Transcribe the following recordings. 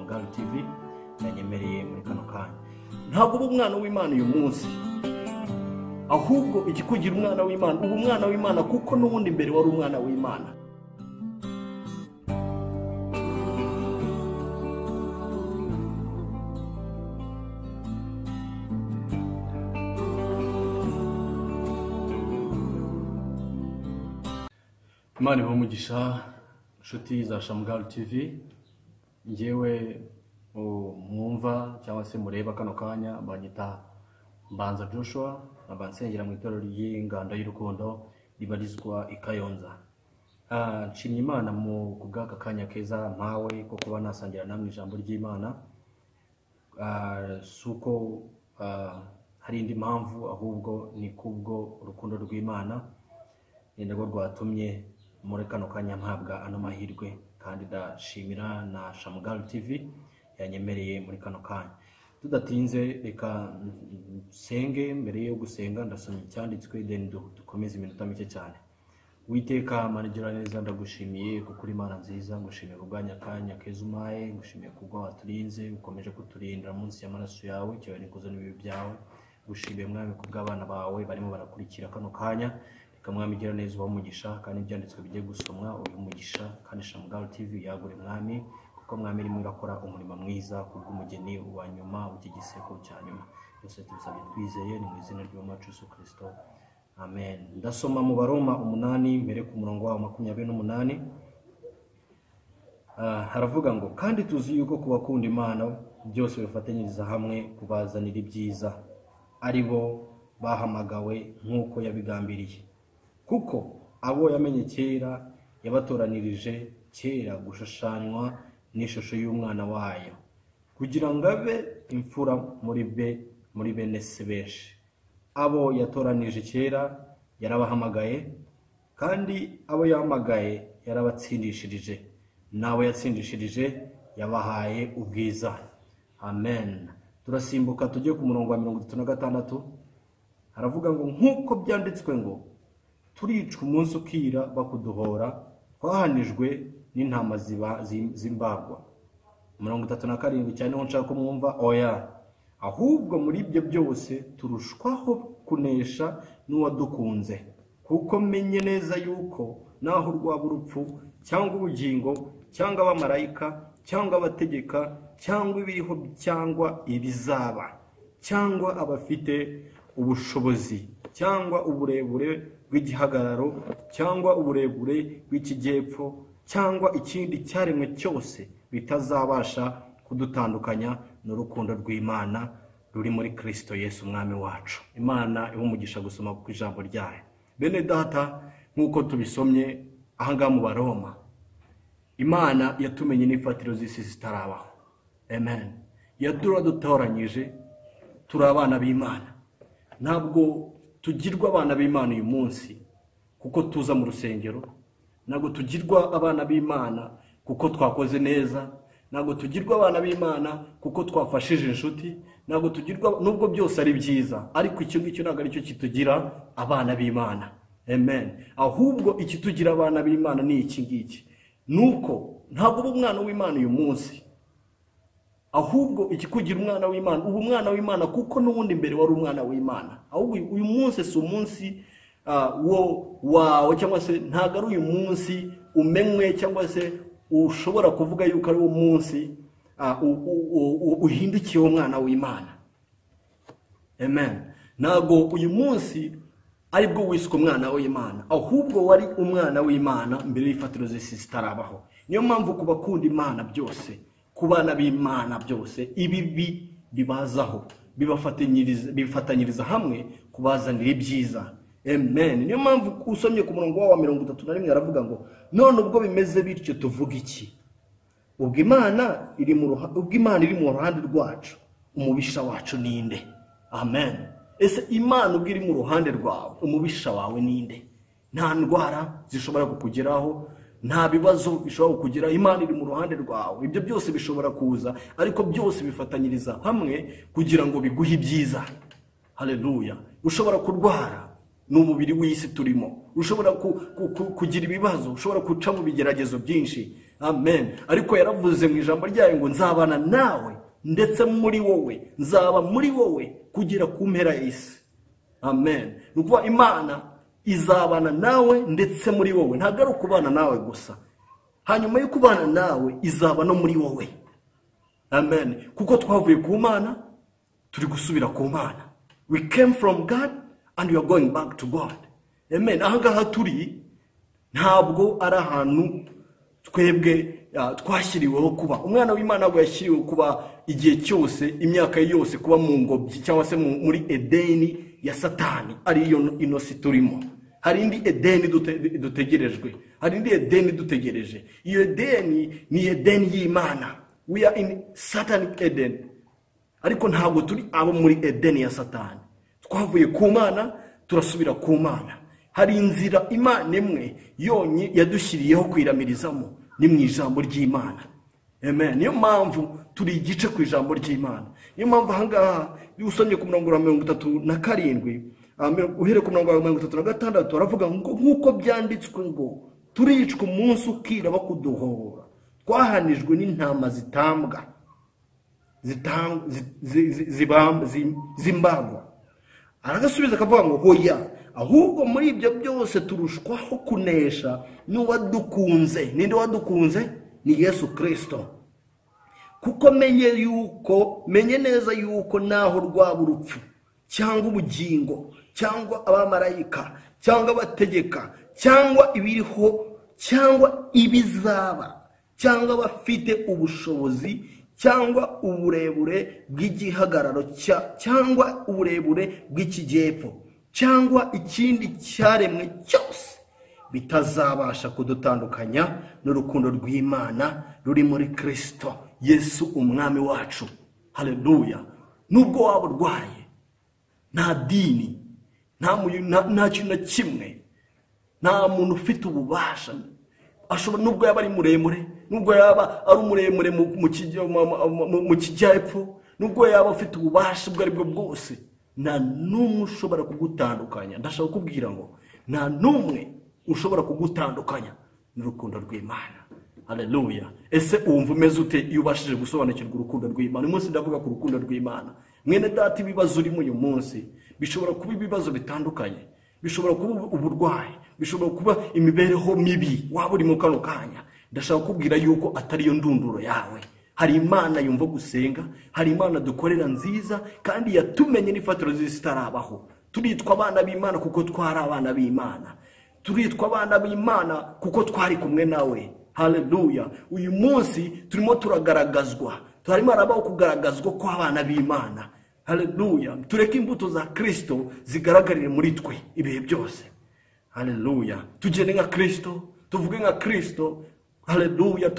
Shamugari TV yanyemereye muri kano kanya. Ntabwo uba umwana w'Imana uyu munsi, ahubwo ikikugira umwana w'Imana uba umwana w'Imana kuko n'ubundi mbere wari umwana w'Imana. Imana ibahe umugisha inshuti za Shamugari TV, njyewe mwumva cyangwa se mureba kano kanya banyita Mbanza Joshua, nkaba nsengera mu itorero ry'Ingando y'Urukundo ribarizwa i Kayonza. Nshimye Imana mu kubw'aka kanya keza mpawe ko kuba nasangira namwe ijambo ry'Imana. Si uko hari indi mpamvu, ahubwo ni kubwo urukundo rw'Imana ni narwo rwatumye muri kano kanya mpabwa ano mahirwe, kandi ndashimira na Shamugari TV yanyemereye muri kano kanya. Tudatinze reka nsenge. Mbere yo gusenga ndasoma icyanditswe, then dukomeze iminota mike cyane. Uwiteka Mana igira neza, ndagushimiye kuko uri Imana nziza, ngushimiye kubwanya akanya keza umpaye, ngushimiye kubwo waturinze, ukomeje kuturindira munsi y'amaraso yawe, cyawe n'ikuzo n'ibibi byawe. Ngushimiye Mwami kubw'abana bawe barimo barakurikira kano kanya. Reka Mwami igira neza ubahe umugisha, kandi ibyanditswe bigiye gusomwa ubihe umugisha, kandi Shamugari TV yagure Mwami, kuko Mwami irimo irakora umurimo mwiza kubw'umugeni wa nyuma w'iki gisekuru cya nyuma. Byose tubisabye twizeye, ni mu izina ry'Umwami wacu Yesu Kristo, amen. Ndasoma mu Baroma 8 mbere ku murongo wa 28. Haravuga ngo kandi tuzi yuko ku bakunda Imana byose bifatanyiriza hamwe kubazanira ibyiza, ari bo bahamagawe nk'uko yabigambiriye, kuko abo yamenye kera yabatoranirije kera gushushanywa n'ishusho y'umwana wayo, kugira ngo abe imfura muri bene se benshi. Abo yatoranije kera yarabahamagaye, kandi abo yahamagaye yarabatsindishirije, n'abo yatsindishirije yabahaye ubwiza. Amen. Turasimbuka tujye ku murongo wa 36. Haravuga ngo nk'uko byanditswe ngo turicwa umunsi ukira bakuduhora, twahanijwe n'intama z'imbagwa. 37 cyane niho nshaka kumwumva. Oya, ahubwo muri ibyo byose turushwaho kunesha n'uwadukunze, kuko menye neza yuko naho rwaba urupfu cyangwa ubugingo cyangwa abamarayika cyangwa abategeka cyangwa ibiriho cyangwa ibizaba cyangwa abafite ubushobozi cyangwa uburebure bw'igihagararo cyangwa uburebure bw'ikijyepfo cyangwa ikindi cyaremwe cyose bitazabasha kudutandukanya n'urukundo rw'Imana ruri muri Kristo Yesu Umwami wacu. Imana ihe umugisha gusoma ku ijambo ryayo. Bene data, nk'uko tubisomye aha ngaha mu Baroma, Imana yatumenye n'ifatiro z'isi zitarabaho. Amen. Yaturadutoranyije turi abana b'Imana. Ntabwo tugirwa abana b'Imana uyu munsi kuko tuza mu rusengero, ntabwo tugirwa abana b'Imana kuko twakoze neza, ntabwo tugirwa abana b'Imana kuko twafashije inshuti, ntabwo tugirwa, nubwo byose ari byiza, ariko icyo ngicyo ntabwo aricyo kitugira abana b'Imana. Amen. Ahubwo ikitugira abana b'Imana ni iki ngiki, nuko ntabwo uba umwana w'Imana uyu munsi, ahubwo ikikugira umwana w'Imana uba umwana w'Imana kuko n'ubundi mbere wari umwana w'Imana. Ahubwo uyu munsi si umunsi wo wawe, cyangwa se ntabwo ari uyu munsi umenywe, cyangwa se ushobora kuvuga yuko ari umunsi uhindukiye umwana w'Imana. Amen. Ntabwo uyu munsi aribwo wiswe umwana w'Imana, ahubwo wari umwana w'Imana mbere y'ifatiro z'isi zitarabaho. Niyo mpamvu ku bakunda Imana byose, ku bana b'Imana byose, ibibi bibazaho bifatanyiriza hamwe kubazanira ibyiza. Amen. Niyo mpamvu usomye ku murongo wa 31 aravuga ngo none ubwo bimeze bityo tuvuga iki? Ubwo Imana iri mu ruhande rwacu, umubisha wacu ninde? Amen. Ese Imana ubwo iri mu ruhande rwawe, umubisha wawe ninde? Nta ndwara zishobora kukugeraho, nta bibazo bishobora kukugeraho, Imana iri mu ruhande rwawe. Ibyo byose bishobora kuza, ariko byose bifatanyiriza hamwe kugira ngo biguhe ibyiza. Haleluya. Ushobora kurwara, ni umubiri w'isi turimo. Ushobora kugira ibibazo, ushobora guca mu bigeragezo byinshi, Amen. Ariko yaravuze mu ijambo ryayo ngo nzabana nawe ndetse muri wowe, nzaba muri wowe kugera ku mpera y'isi. Amen. Ni ukuvuga Imana izabana nawe ndetse muri wowe, ntabwo ari ukubana nawe gusa. Hanyuma yo kubana nawe izaba no muri wowe. Amen. Kuko twavuye ku Mana turi gusubira ku Mana. We came from God and we are going back to God. Amen. Aha ngaha turi ntabwo ari ahantu twebwe twashyiriweho kuba. Umwana w'Imana ntabwo yashyiriwe kuba igihe cyose, imyaka ye yose kuba mu ngobyi cyangwa se muri Edeni ya Satani, ariyo ino si turimo. Hari indi Edeni dutegerejwe, hari indi Edeni dutegereje. Iyo Edeni ni Edeni y'Imana. We are in satanic Eden, ariko ntabwo turi abo muri Edeni ya Satani. Twavuye ku Mana turasubira ku Mana. Hari inzira Imana imwe yonye yadushyiriyeho kwiramirizamo, ni mu ijambo ry'Imana. Amen. Niyo mpamvu turi igice ku ijambo ry'Imana. Niyo mpamvu aha ngaha iyo usomye ku murongo wa 37, uhereye ku murongo wa 36, aravuga ngo nk'uko byanditswe ngo turicwa umunsi ukira bakuduhora, twahanijwe n'intama zitambwa zimbagwa. Aragasubiza akavuga ngo hoya, ahubwo muri ibyo byose turushwaho kunesha n'uwadukunze. Ninde wadukunze? Ni Yesu Kristo. Kuko menye neza yuko naho rwaba urupfu cyangwa ubugingo cyangwa abamarayika cyangwa abategeka cyangwa ibiriho cyangwa ibizaba cyangwa abafite ubushobozi cyangwa uburebure bw'igihagararo cyangwa uburebure bw'ikijyepfo cyangwa ikindi cyaremwe cyose bitazabasha kudutandukanya n'urukundo rw'Imana ruri muri Kristo Yesu umwami wacu. Haleluya. Nubwo waba urwaye, nta dini, nta kintu na kimwe, nta muntu ufite ububasha ashobora, nubwo yaba ari muremure, nubwo yaba ari umuremure mu kijyepfo, nubwo yaba afite ububasha ubwo ari bwo bwose, nta n'umwe ushobora kugutandukanya. Ndashaka kukubwira ngo nta n'umwe ushobora kugutandukanya n'urukundo rw'Imana. Haleluya. Ese wumva umeze ute iyo ubashije gusobanukirwa urukundo rw'Imana? Uyu munsi ndavuga ku rukundo rw'Imana. Mwene data, ibibazo urimo uyu munsi bishobora kuba ibibazo bitandukanye, bishobora kuba uburwayi, bishobora kuba imibereho mibi waba uri mu kano kanya. Ndashaka kukubwira yuko atari yo ndunduro yawe. Hari Imana yumva gusenga, hari Imana dukorera nziza kandi yatumenye n'ifatiro z'isi itarabaho. Turitwa abana b'Imana kuko twari abana b'Imana. Turitwa abana b'Imana kuko twari kumwe nawe. Haleluya. Uyu munsi turimo turagaragazwa, turimo harabaho kugaragazwa kw'abana b'Imana. Haleluya. Tureke imbuto za Kristo zigaragarire muri twe ibihe byose. Haleluya. Tugende nka Kristo, tuvuge nka Kristo. Haleluya.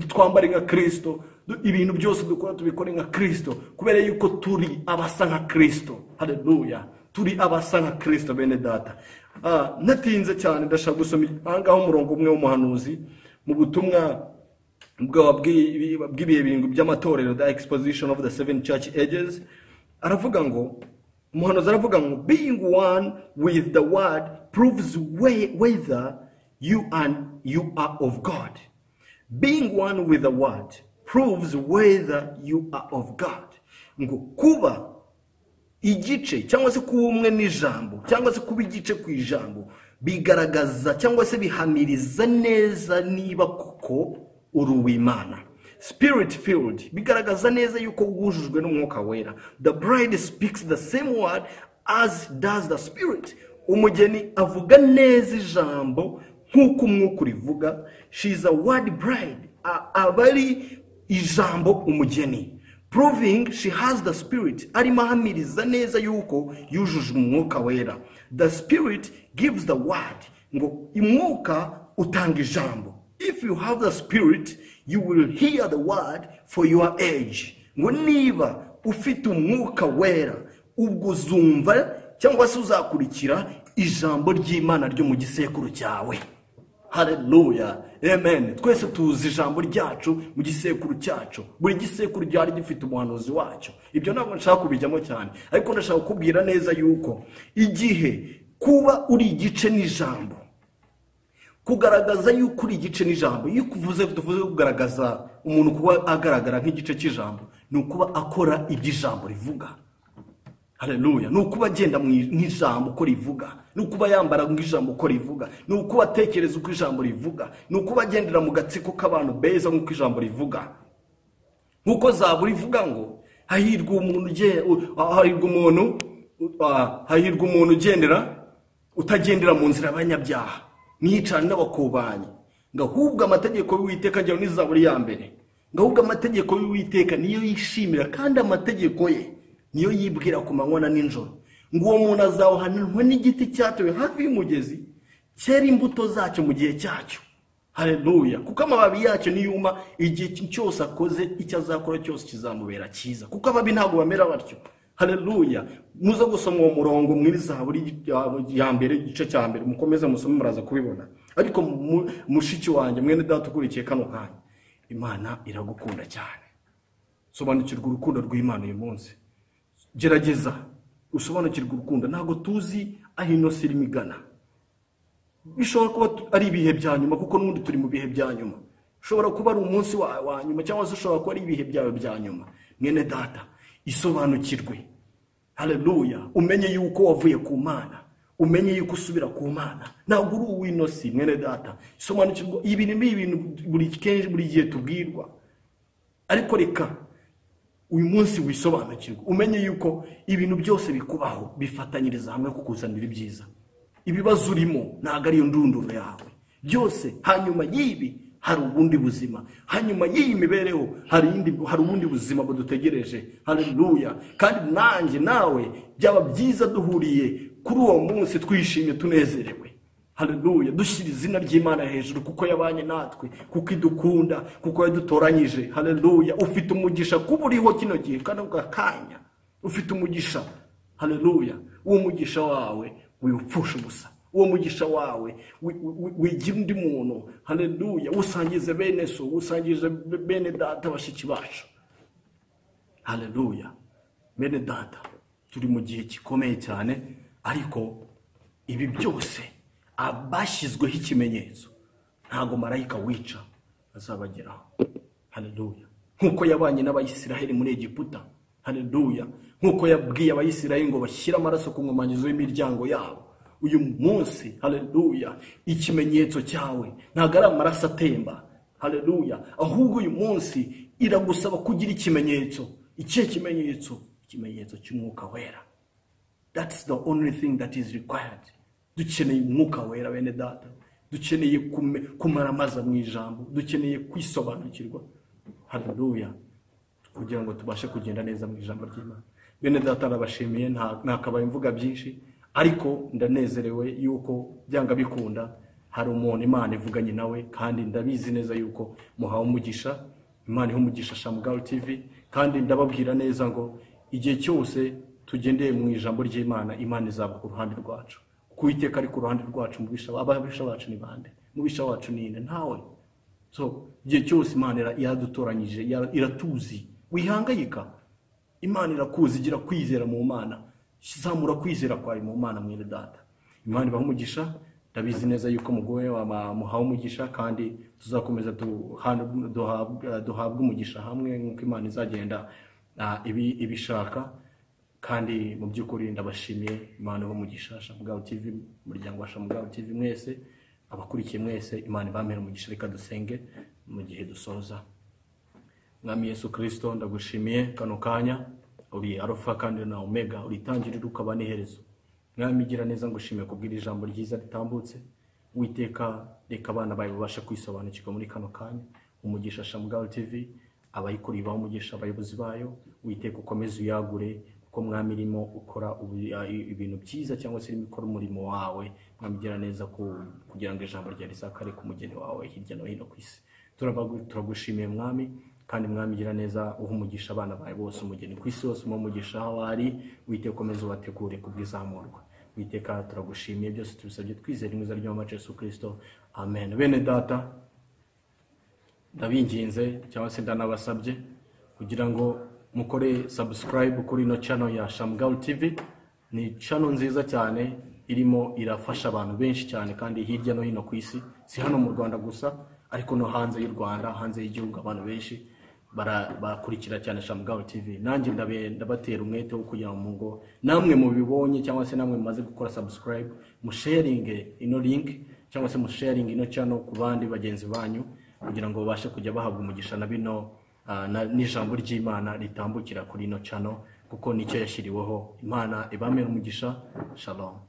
Twambare nka Kristo. Ibintu byose dukora tubikore nka Kristo, kubera yuko turi abasa nka Kristo. Haleluya. Turi abasa nka Kristo bene data. Natinze cyane, ndashaka gusoma aha ngaha umurongo umwe w'umuhanuzi mu butumwa bw'ibihe birindwi by'amatorero, the exposition of the seven church ages. Aravuga ngo, umuhanuzi aravuga ngo being one with the word proves whether you are of God. Being one with the word proves whether you are of God. Ngo kuba igice cyangwa se kuba umwe n'ijambo cyangwa se kuba igice ku ijambo bigaragaza cyangwa se bihamiriza neza niba koko uri uw'Imana. Spirit filled bigaragaza neza yuko wujujwe n'umwuka wera. The bride speaks the same word as does the spirit. Umugeni avuga neza ijambo nk'uko umwuka urivuga. She is a word bride. Aba ari ijambo umugeni. Proving she has the spirit. Arimo ahamiriza neza yuko yujuje umwuka wera. The spirit gives the word. Ngo umwuka utanga ijambo. If you have the spirit, you will hear the word for your age. Ngo niba ufite umwuka wera, ubwo uzumva cyangwa se uzakurikira ijambo ry'Imana ryo mu gisekuru cyawe. Haleluya. Amen. Twese tuzi ijambo ryacu mu gisekuru cyacu. Buri gisekuru ryari gifite umuhanuzi wacyo. Ibyo ntabwo nshaka kubijyamo cyane, ariko ndashaka kukubwira neza yuko igihe kuba uri igice n'ijambo, Kugaragaza yuko uri igice n'ijambo, iyo kuvuze tuvuze kugaragaza umuntu kuba agaragara nk'igice cy'ijambo, ni ukuba akora ibyo ijambo rivuga. Haleluya. Ni ukuba agenda nk'ijambo uko rivuga, ni ukuba yambara nk'ijambo uko rivuga, ni ukuba atekereza uko ijambo rivuga, ni ukuba agendera mu gatsiko k'abantu beza nk'uko ijambo rivuga. Nk'uko Zaburi ivuga ngo hahirwa umuntu ugendera utagendera mu nzira y'abanyabyaha, ntiyicane n'abakobanyi, ngo ahubwo amategeko y'Uwiteka, njyewe ni Zaburi ya mbere, ngo ahubwo amategeko y'Uwiteka niyo yishimira, kandi amategeko ye niyo yibwira ku manywa na nijoro. Ngo uwo muntu azawuhananwa n'igiti cyatewe hafi y'umugezi, cyera imbuto zacyo mu gihe cyacyo. Haleluya. Kuko amababi yacyo niyuma, igihe cyose akoze icyo azakora cyose kizamubera cyiza, kuko ababi ntabwo bamera batyo. Haleluya. Muze gusoma uwo murongo muri Zaburi ya mbere igice cya mbere, mukomeze musome muraza kubibona. Ariko mushiki wanjye, mwene data ukurikiye kano kanya, Imana iragukunda cyane. Sobanukirwa urukundo rw'Imana uyu munsi. Gerageza usobanukirwe urukundo. Ntabwo tuzi aho ino si irimo igana. Bishobora kuba ari ibihe bya nyuma, kuko n'ubundi turi mu bihe bya nyuma. Ushobora kuba ari umunsi wa nyuma, cyangwa se ushobora kuba ari ibihe byawe bya nyuma. Mwene data, isobanukirwe. Haleluya. Umenye yuko wavuye ku Mana, umenye yuko usubira ku Mana. Ntabwo uri uw'inosi, mwene data. Isobanukirwa. Ibi ni ibintu buri kenshi buri gihe tubwirwa, ariko reka uyu munsi wisobanukirwe, umenye yuko ibintu byose bikubaho bifatanyiriza hamwe kukuzanira ibyiza. Ibibazo urimo ntabwo ariyo ndunduro yawe byose. Hanyuma y'ibi hari ubundi buzima, hanyuma y'iyi mibereho hari ubundi buzima budutegereje. Haleluya. Kandi nanjye nawe byaba byiza duhuriye kuri uwo munsi twishimye tunezerewe. Haleluya. Dushyira izina ry'Imana hejuru, kuko yabanye natwe, kuko idukunda, kuko yadutoranyije. Haleluya. Ufite umugisha kuba uriho kino gihe kandi kanya, ufite umugisha. Haleluya. Uwo mugisha wawe wiwupfusha ubusa, uwo mugisha wawe wigira undi muntu. Haleluya. Usangize bene so, usangize bene data, bashiki bacu. Haleluya. Bene data, turi mu gihe gikomeye cyane, ariko ibi byose abashyizweho ikimenyetso, ntago marayika wica azabageraho. Haleluya. Nkuko yabanye n'Abayisiraheli muri Egiputa. Haleluya. Nkuko yabwiye Abayisiraheli ngo bashyire amaraso ku nkomangizo y'imiryango yabo, uyu munsi, haleluya, ikimenyetso cyawe ntago ari amaraso atemba. Haleluya. Ahubwo uyu munsi iragusaba kugira ikimenyetso. Ikihe kimenyetso? Ikimenyetso cy'Umwuka Wera. That's the only thing that is required. Dukeneye Umwuka Wera, bene data. Dukeneye kumaramaza mu ijambo, dukeneye kwisobanukirwa. Haleluya. Kugira ngo tubashe kugenda neza mu ijambo ry'Imana. Bene data, ndabashimiye, ntakabaye mvuga byinshi, ariko ndanezerewe yuko byanga bikunda hari umuntu Imana ivuganye nawe, kandi ndabizi neza yuko muhawe umugisha. Imana ihe umugisha Shamugaro TV, kandi ndababwira neza ngo igihe cyose tugendeye mu ijambo ry'Imana, Imana izaba ku ruhande rwacu. Kuko Uwiteka ari ku ruhande rwacu, ababisha bacu ni bande? Mubisha wacu ni nde? Ntawe. So igihe cyose Imana yadutoranyije, iratuzi. Wihangayika, Imana irakuzi, igira kwizera mu Mana. Zamura kwizera kwawe mu Mana, mwene data. Imana ibahe umugisha. Ndabizi neza yuko mugoye muhawe umugisha, kandi tuzakomeza duhabwe umugisha hamwe nk'uko Imana izagenda ibishaka. Kandi mu by'ukuri ndabashimiye. Imana ibahe umugisha. Shamugaro TV, umuryango wa Shamugaro TV mwese, abakurikiye mwese, Imana ibamere umugisha. Reka dusenge mu gihe dusoza. Mwami Yesu Kristo, ndagushimiye kano kanya. Uri Alpha kandi na Omega, uri itangiriro ukaba n'iherezo. Mwami gira neza, ngushimiye kubwira ijambo ryiza ritambutse. Uwiteka, reka abana bawe babashe kwisobanukirwa muri kano kanya. Umugisha Shamugaro TV, abayikuriye baha umugisha, abayobozi bayo. Uwiteka ukomeze uyagure, kuko Mwami irimo ukora ibintu byiza, cyangwa se irimo ikora umurimo wawe. Mwami gira neza kugira ngo ijambo ryawe risakare ku mugeni wawe hirya no hino ku isi. Turagushimiye Mwami, kandi Mwami gira neza uha umugisha abana bawe bose, umugeni ku isi hose, umugisha aho ari. Uwiteka ukomeze ubategure kubw'izamurwa. Uwiteka turagushimiye, byose tubisabye twizera mu izina ry'Umwami Yesu Kristo, amen. Bene data, ndabinginze cyangwa se ndanabasabye kugira ngo mukore subscribe kuri ino channel ya Shamugaro TV. Ni channel nziza cyane, irimo irafasha abantu benshi cyane kandi hirya no hino ku isi. Si hano mu Rwanda gusa, ariko no hanze y'u Rwanda, hanze y'igihugu, abantu benshi bakurikira cyane Shamugabo TV. Nanjye ndabatera umwete wo kugira ngo namwe mubibonye, cyangwa se namwe mumaze gukora subscribe, musharinge ino link cyangwa se musharinge ino channel ku bandi bagenzi banyu, kugira ngo babashe kujya bahabwa umugisha na bino n'ijambo ry'Imana ritambukira kuri ino channel, kuko nicyo yashyiriweho. Imana ibamere umugisha. Shalom.